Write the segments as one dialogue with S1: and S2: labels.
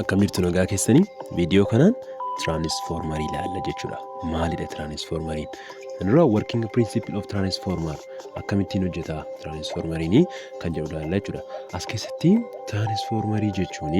S1: Akkam jirtu, nagaa keessanii? Viidiyoo kanaan tiraanisfoormarii ilaalla jechuudha. Maalidha tiraanisfoormariin? Kan dura working principle of transformer, akkamittiin hojjeta tiraanisfoormariin kan jedhu ilaalla jechuudha. As keessatti tiraanisfoormarii jechuun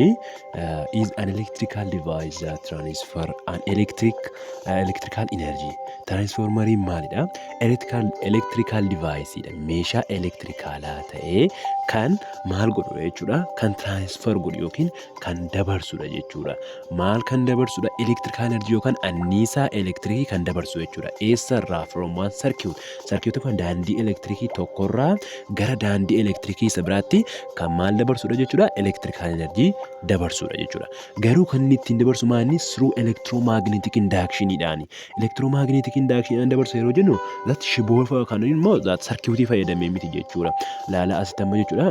S1: is an electrical device that transfer an electrical energy. Tiraanisfoormariin maalidha? Electrical device dha. Meeshaa elektirikaalaa ta'ee kan maal godhudha jechuudha? Kan transfer godhu yookiin kan dabarsudha jechuudha. Maal kan dabarsudha? Electrical energy yookaan anniisaa elektirikii kan dabarsu jechuudha. Eessarraa? From one circuit. Circuit kan daandii elektirikii tokkorraa gara daandii elektirikii isa biraatti kan maal dabarsudha jechuudha? Electrical energy dabarsudha jechuudha. Garuu kan inni ittiin dabarsu maali? Through electromagnetic inductionidhaani. Electromagnetic inductionidhaan dabarsa yeroo jennu, that shiboo kan immoo that circuitii fayyadamee miti jechuudha. Laala asitti amma jechuudha,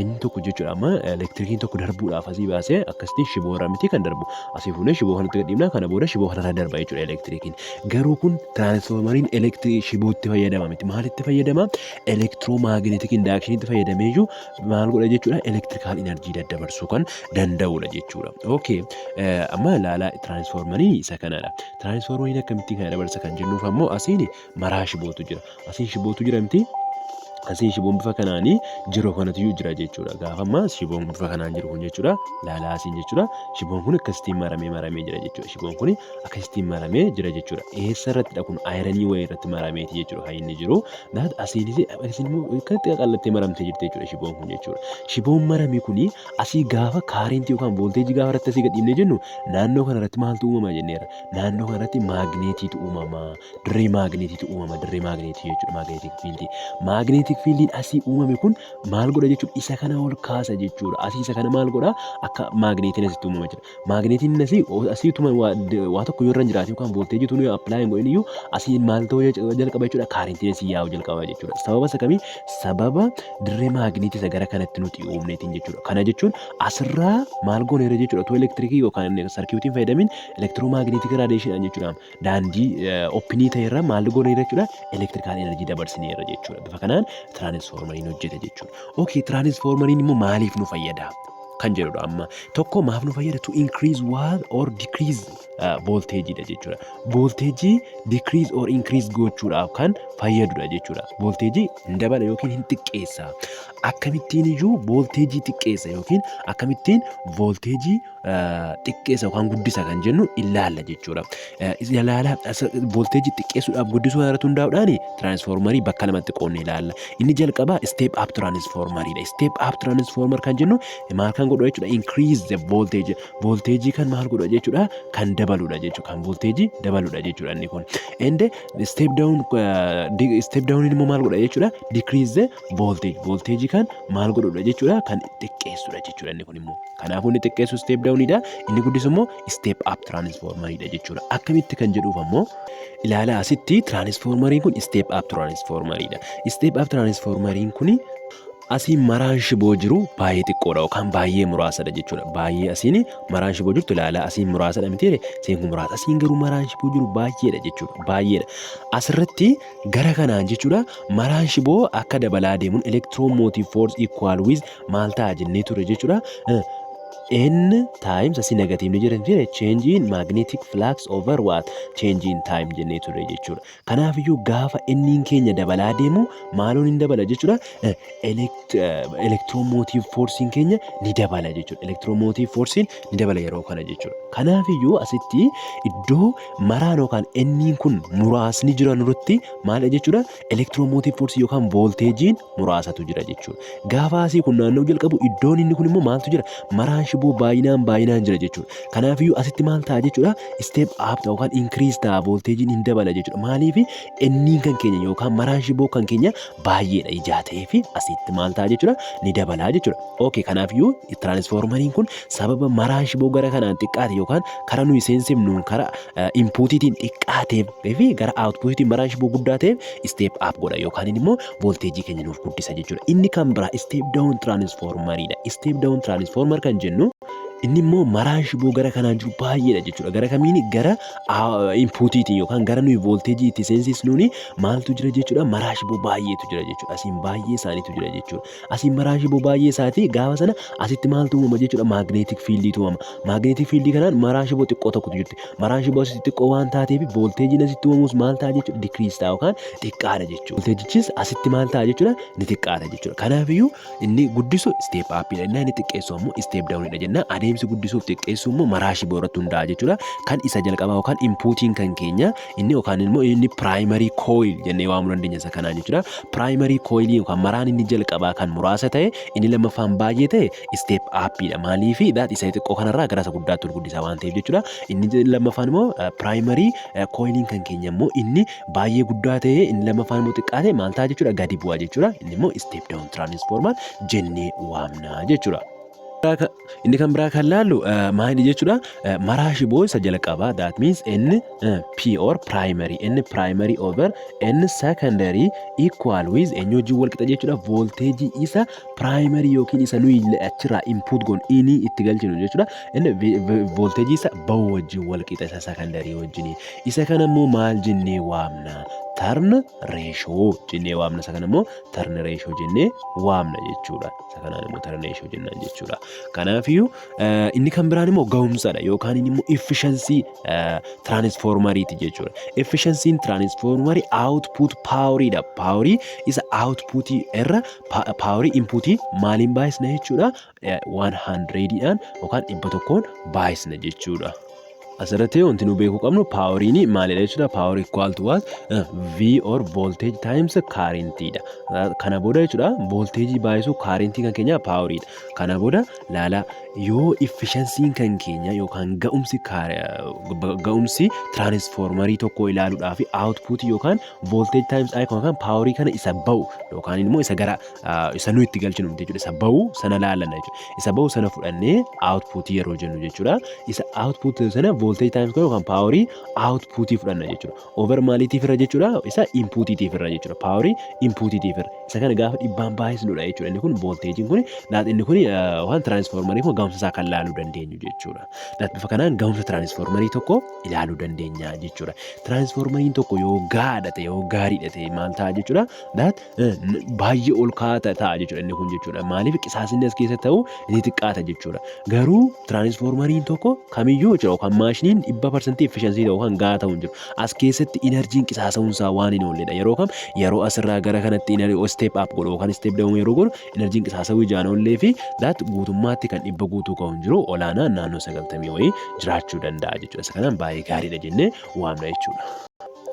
S1: inni tokko jechuudha, amma elektirikiin tokko darbuudhaaf asii baasee akkasitti shiboo irraa miti kan darbu. Asii fuunee shiboo kanatti gadhiifna, kana booda shiboo kanarra darba jechuudha elektirikiin. Garuu kun tiraansfoormariin elektirii shibootti fayyadama miti. Maalitti fayyadama? Electromagnetic inductionitti fayyadamee iyyuu maal godha jechuudha? Electrical energy daddabarsuu kan danda'udha jechuudha. Okay, amma ilaalaa, tiraansfoormarii isa kanadha. Tiraansfoormariin akkamittiin kana dabarsa kan jennuuf ammoo asiin maraa shibootu jira. Asiin shibootu jira miti? Asiin shiboon bifa kanaanii jiru kanatu jira jechuudha. Gaafa ammaa shiboon bifa kanaan jiru kun jechuudha. Laalaa asiin jechuudha. Shiboon kun akkasittiin maramee maramee jira jechuudha. Shiboon kun akkasittiin maramee jira jechuudha. Eessa irrattidha kun? Ironii wayii irratti marameeti jechuudha kan inni jiru. That asiinis asiin immoo akkatti qaqallattee maramtee jirti jechuudha shiboon kun jechuudha. Shiboon marame kuni asii gaafa kaarentii yookaan voolteejii gaafa irratti asii gadhiifnee jennu, naannoo kana irratti maaltu uumama jenneerra? Naannoo kana irratti maagneetiitu uumama. Dirree maagneetiitu uumama. Dirree maagneetii jechuudha. Magnetic fieldii. Magnetic fieldiin asii uumame kun maal godha jechuudha? Isa kana ol kaasa jechuudha. Asii isa kana maal godha? Akka maagneetiin asitti uumama jira. Maagneetiin asii asiituma waa tokko yoo irra hin jiraatin yookaan voolteejii tun apply hin godhin iyyuu, asii maal ta'uu jalqaba jechuudha? Kaarentiin asii yaa'uu jalqaba jechuudha. Sababa isa kamii? Sababa dirree maagneetii isa gara kanatti nuti uumneetiin jechuudha. Kana jechuun asirraa maal gooneera jechuudha? Otoo elektirikii yookaan sarkiitiin fayyadamin electromagnetic radiationiidhaan jechuudha. Daandii openii ta'e irra maal gooneera jechuudha? Electrical energy dabarsineera jechuudha. Bifa kanaan tiraansfoormariin hojjeta jechuudha. Okay, tiraansfoormariin immoo maaliif nu fayyada kan jedhudha amma. Tokko, maaf nu fayyada? To increase what or decrease voltage dha jechuudha. Volteejii decrease or increase gochuudhaaf kan fayyadudha jechuudha. Volteejii hin dabala yookiin hin xiqqeessa. Akkamittiin iyyuu volteejii xiqqeessa yookiin akkamittiin volteejii xiqqeessa yookaan guddisa kan jennu ilaalla jechuudha. Ilaala, volteejii xiqqeessuudhaaf guddisuu irratti hundaa'uudhaan tiraansfoormarii bakka lamatti qoodne ilaalla. Inni jalqabaa step up tiraansfoormariidha. Step up transformer kan jennu maal kan godhu jechuudha? Increase the voltage. Volteejii kan maal godhu jechuudha? Kan dabaludha jechuudha. Kan volteejii dabaludha jechuudha inni kun. And step down, step down immoo maal godha jechuudha? Decrease the voltage. Volteejii kan maal godhudha jechuudha? Kan xiqqeessudha jechuudha inni kun immoo. Kanaafuu inni xiqqeessu step downidha. Inni guddisu immoo step up transformeridha jechuudha. Akkamitti kan jedhuuf ammoo ilaala, asitti transformeriin kun step up transformeridha. Step up transformeriin kun asiin maraan shiboo jiru baay'ee xiqqoodha yookaan baay'ee muraasadha jechuudha. Baay'ee asiin maraan shiboo jirtu ilaala, asiin muraasadha miti? Asiin kun muraasa. Asiin garuu maraan shiboo jiru baay'eedha jechuudha. Baay'eedha. Asirratti gara kanaan jechuudha, maraan shiboo akka dabalaa deemuun electromotive force equal with maal ta'a jennee ture jechuudha? N times, asii negativeni jira jire, change in magnetic flux over what? Change in time jennee ture jechuudha. Kanaafiyyuu gaafa inniin keenya dabalaa deemu maaloon hin dabala jechuudha? Electromotive forceiin keenya ni dabala jechuudha. Electromotive forceiin ni dabala yeroo kana jechuudha. Kanaafiyyuu asitti iddoo maraan yookaan inniin kun muraasni jiran irratti maal jechuudha? Electromotive forceii yookaan voolteejiin muraasatu jira jechuudha. Gaafa asii kun naanna'uu jalqabu, iddoon inni kun immoo maaltu jira? Maraan shiboo baay'inaan baay'inaan jira jechuudha. Kanaafiyyuu asitti maal ta'a jechuudha? Step up ta'u yookaan increase ta'a, voolteejiin hin dabala jechuudha. Maaliif? Inniin kan keenya yookaan maraan shiboo kan keenya baay'eedha ijaa ta'ee fi asitti maal ta'a jechuudha? Ni dabala jechuudha. Okay, kanaafiyyuu tiraansfoormariin kun sababa maraan shiboo gara kanaan xiqqaate yookaan karaa nuyi seensifnuun karaa inputiitiin xiqqaateef fi gara outputiitiin maraan shiboo guddaa ta'eef step up godha yookaan immoo voolteejii keenya nuuf guddisa jechuudha. Inni kan biraa step down transformeriidha. Step down transformer kan jennu Inni immoo maraan shiboo gara kanaan jiru baay'eedha jechuudha. Gara kamiini? Gara inputiitiin yookaan gara nuyi voltageii itti seensisnuuni maaltu jira jechuudha? Maraa shiboo baay'eetu jira jechuudha. Asiin baay'ee isaaniitu jira jechuudha. Asiin maraa shiboo baay'ee isaati gaafa sana asitti maaltu uumama jechuudha? Magnetic fieldiitu uumama. Magnetic fieldii kanaan maraa shiboo xiqqoo tokkotu jirti. Maraan shiboo asitti xiqqoo waan taateef voltageiin asitti uumamus maal ta'a jechuudha? Decrease ta'a yookaan xiqqaadha jechuudha. Voltageichis asitti maal ta'a jechuudha? Ni xiqqaata jechuudha. Kanaafiyyuu inni guddisu step upiidha. Inni xiqqeessu ammoo step downidha jenna. Adeemsi guddisuuf xiqqeessuu immoo maraa shiboo irratti hundaa'a jechuudha. Kan isa jalqabaa yookaan inputiin kan keenya inni yookaan immoo inni primary coil jennee waamuu dandeenya isa kanaan jechuudha. Primary coil yookaan maraan inni jalqabaa kan muraasa ta'e, inni lammaffaan baay'ee ta'e step upiidha. Maaliifi that isa xiqqoo kanarraa gara isa guddaatti ol guddisa waan ta'eef jechuudha. Inni lammaffaan immoo primary coiliin kan keenya immoo inni baay'ee guddaa ta'e, inni lammaffaan immoo xiqqaa ta'e maal ta'a jechuudha? Gadi bu'a jechuudha. Inni immoo step down transformer jennee waamna jechuudha. Inni kan biraa kan laallu maali jechuudha? Maraa shiboo isa jalqabaa, that means N P or primary, N primary over N secondary equal with eenyu wajjin wal qixa jechuudha? Voltageii isa primary yookiin isa nuyi achirraa input goon inni itti galchinu jechuudha. Inni voltageii isa bahu wajjin wal qixa isa secondary wajjin. Isa kana immoo maal jennee waamna? Turn ratio jennee waamna. Isa kana immoo turn ratio jennee waamna jechuudha. Isa kanaan immoo turn ratio jennaan jechuudha. Kanaafiyyuu inni kan biraan immoo ga'umsadha yookaan inni immoo efficiency transformeriiti jechuudha. Efficiencyn transformerii output poweriidha. Powerii isa outputii irra powerii inputii maaliin baay'isna jechuudha? 100dhaan yookaan 100n baay'isna jechuudha. Asirratti wanti nu beekuu qabnu poweriin maalidha jechuudha? Power equal to what? V or voltage times currentidha. Kana booda jechuudha, voltageii baay'isuu currentii kan keenya poweriidha. Kana booda laala, yoo efficiencyn kan keenya yookaan ga'umsi transformerii tokko ilaaluudhaaf output yookaan voltage times I yookaan powerii kana isa ba'u yookaan immoo isa gara isa nu itti galchinu jechuudha. Isa ba'u sana laallanna jechuudha. Isa ba'u sana fudhannee output yeroo jennu jechuudha. Isa output sana voltage times yookaan powerii outputii fudhanna jechuudha. Over maaliitiif irra jechuudha? Isa inputiitiif irra jechuudha. Powerii inputiitiif irra. Isa kana gaafa 100n baay'isnudha jechuudha. Inni kun voltageiin kun, inni kun waan transformerii kun ga'umsa isaa kan laaluu dandeenyu jechuudha. Bifa kanaan ga'umsa transformerii tokko ilaaluu dandeenya jechuudha. Transformeriin tokko yoo gahaadha ta'e, yoo gaariidha ta'e maal ta'a jechuudha? That baay'ee ol ka'aa ta'a jechuudha inni kun jechuudha. Maaliif? Qisaasinni as keessa ta'u inni xiqqaata jechuudha. Garuu transformeriin tokko kamiyyuu jechuudha yookaan maashiniin 100% efficiency ta'u yookaan gahaa ta'u hin jiru. As keessatti energyn qisaasa'uunsaa waan hin oolledha. Yeroo kam? Yeroo asirraa gara kanatti step up godhu yookaan step down yeroo godhu energyn qisaasa'uu ijaan oollee fi that guutummaatti kan 100 guutuu ka'u hin jiru, olaanaa naannoo 90 wayii jiraachuu danda'a jechuudha. Isa kanaan baay'ee gaariidha jennee waamna jechuudha.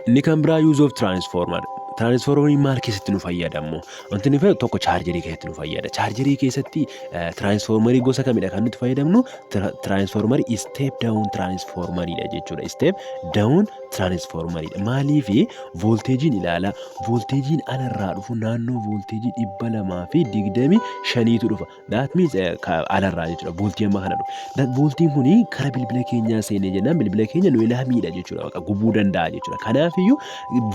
S1: Inni kan biraa use of transformer. Transformeriin maal keessatti nu fayyada immoo? Wanti inni fayyadu tokko chargerii keessatti nu fayyada. Chargerii keessatti transformerii gosa kamidha kan nuti fayyadamnu? Transformerii step down transformeriidha jechuudha. Step down transformeriidha. Maaliifi? Voltageiin ilaala. Voltageiin alarraa dhufu naannoo voltageii 225tu dhufa. That means alarraa jechuudha. Voltii amma kana dhufa. Voltiin kuni kara bilbila keenyaa seenee jennaan bilbila keenya nu ilaa miidha jechuudha. Gubuu danda'a jechuudha. Kanaafiyyuu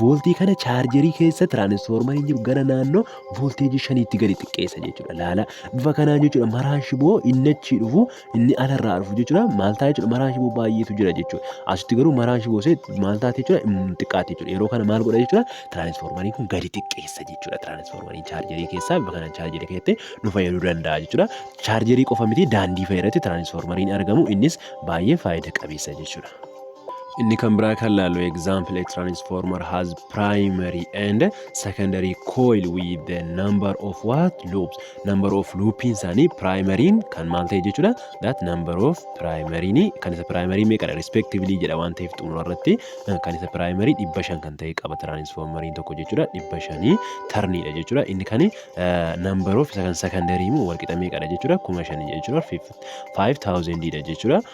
S1: voltii kana chargerii keessa transformeriin jiru gara naannoo voltageii 5tti gadi xiqqeessa jechuudha. Laala, bifa kanaan jechuudha, maraan shiboo inni achii dhufu, inni alarraa dhufu jechuudha. Maal ta'a jechuudha? Maraan shiboo baay'eetu jira jechuudha. Asitti garuu maraan shiboo see maal taate jechuudha? Xiqqaate jechuudha. Yeroo kana maal godha jechuudha? Transformeriin kun gadi xiqqeessa jechuudha. Transformeriin chargerii keessaa bifa kanaan chargerii keessatti nu fayyaduu danda'a jechuudha. Chargerii qofa miti, daandii fayyadatti transformeriin argamu innis baay'ee faayida qabeessa jechuudha. Inni kan biraa kan laallu example, a transformer has primary and secondary coil with the number of what? Loops. Number of loopiin isaanii primaryin kan maal ta'e jechuudha? That number of primaryin kan isa primary meeqadha respectively jedha waan ta'eef, xumura irratti kan isa primary 500 kan ta'e qaba transformeriin tokko jechuudha. 500 turniidha jechuudha. Inni kan number of isa kan secondary immoo walqixa meeqadha jechuudha? 5000 jechuudha. 5000 dha jechuudha.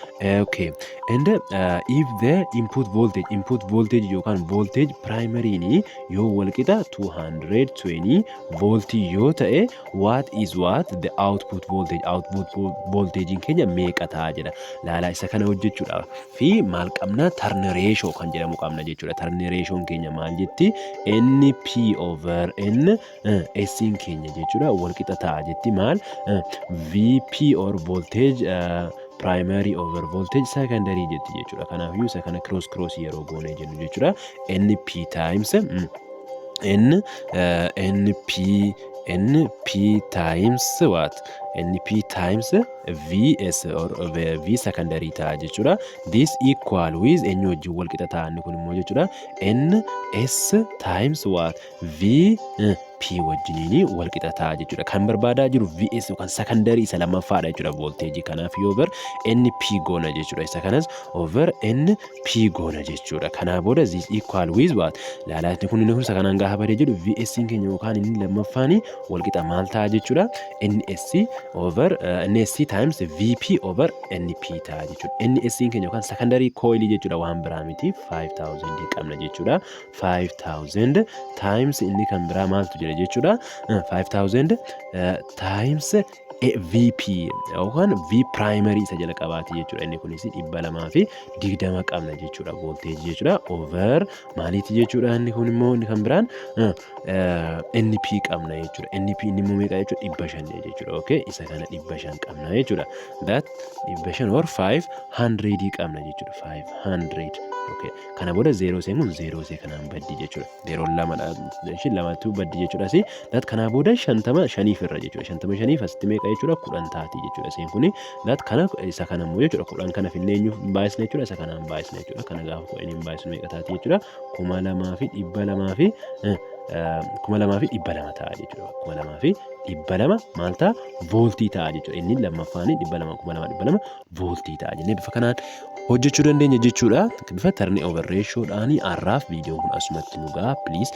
S1: Okay. And if the input voltage yookaan voltage primaryin yoo walqixa 220 voltii yoo ta'e, what is what the output voltage? Output voltagein keenya meeqa ta'a jedha. Laala, isa kana hojjechuudhaaf fi maal qabna? Turn ratio kan jedhamu qabna jechuudha. Turn ratioon keenya maal jetti? NP over N S keenya jechuudha walqixa ta'a jetti. Maal? VP or voltage primary over voltage secondary jetti jechuudha. Kanaafiyyuu isa kana cross cross yeroo goonee jennu jechuudha. NP times N NP NP times what? NP times VS or V secondary ta'a jechuudha. This equal with eenyu wajjin wal qixa ta'a inni kun immoo jechuudha? NS times what? V P wajjiniin wal qixa ta'a jechuudha. Kan barbaadaa jiru VS yookaan secondary isa lammaffaadha jechuudha voltage. Kanaaf yoo over NP goona jechuudha. Isa kanas over NP goona jechuudha. Kanaa booda this equal with what? Laalaa, inni kun isa kanaan gaafa badee jedhu VS keenya yookaan inni lammaffaani wal qixa maal ta'a jechuudha? NS over NS times VP over NP ta'a jechuudha. NS keenya yookaan secondary coil jechuudha, waan biraa miti, 5000 qabna jechuudha. 5000 times inni kan biraa maaltu jira jechuudha? 5000 times VP yookaan V primary isa jalqabaati jechuudha. Inni kunis 220 qabna jechuudha voltage jechuudha. Over maaliiti jechuudha? Inni kun immoo inni kan biraan NP qabna jechuudha. NP inni immoo meeqa jechuudha? 500 jechuudha. Okay, isa kana 500 qabna jechuudha. That 500 or 500 qabna jechuudha. 500. Okay, kana booda zeeroo seen kun zeeroo see kanaan baddi jechuudha. Zeeroon lamadha. Ishiin lamatu baddi jechuudha. Si that kanaa booda 50 shaniif irra jechuudha. 50 shaniif asitti meeqa jechuudha? 10 taati jechuudha. Seen kuni that kana isa kana immoo jechuudha, 10 kana finnee eenyuuf baay'isna jechuudha? Isa kanaan baay'isna jechuudha. Kana gaafa 10iin baay'isnu meeqa taati jechuudha? 2200 ta'a jechuudha. 2200 maal ta'a? Vooltii ta'a jechuudha. Inni lammaffaan 200, 2200 vooltii ta'a jennee bifa kanaan hojjechuu dandeenya jechuudha. Bifa turn over ratiodhaan har'aaf viidiyoon kun asumatti nu ga'a. Please,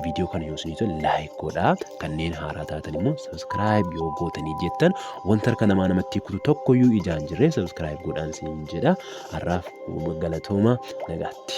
S1: viidiyoo kana yoo isinii tole like godhaa. Kanneen haaraa taatan immoo subscribe yoo gootanii jettan wanta harka namaa namatti kutu tokkoyyuu ijaan jirree subscribe godhaan isiniin jedha. Har'aaf galatooma, nagaatti.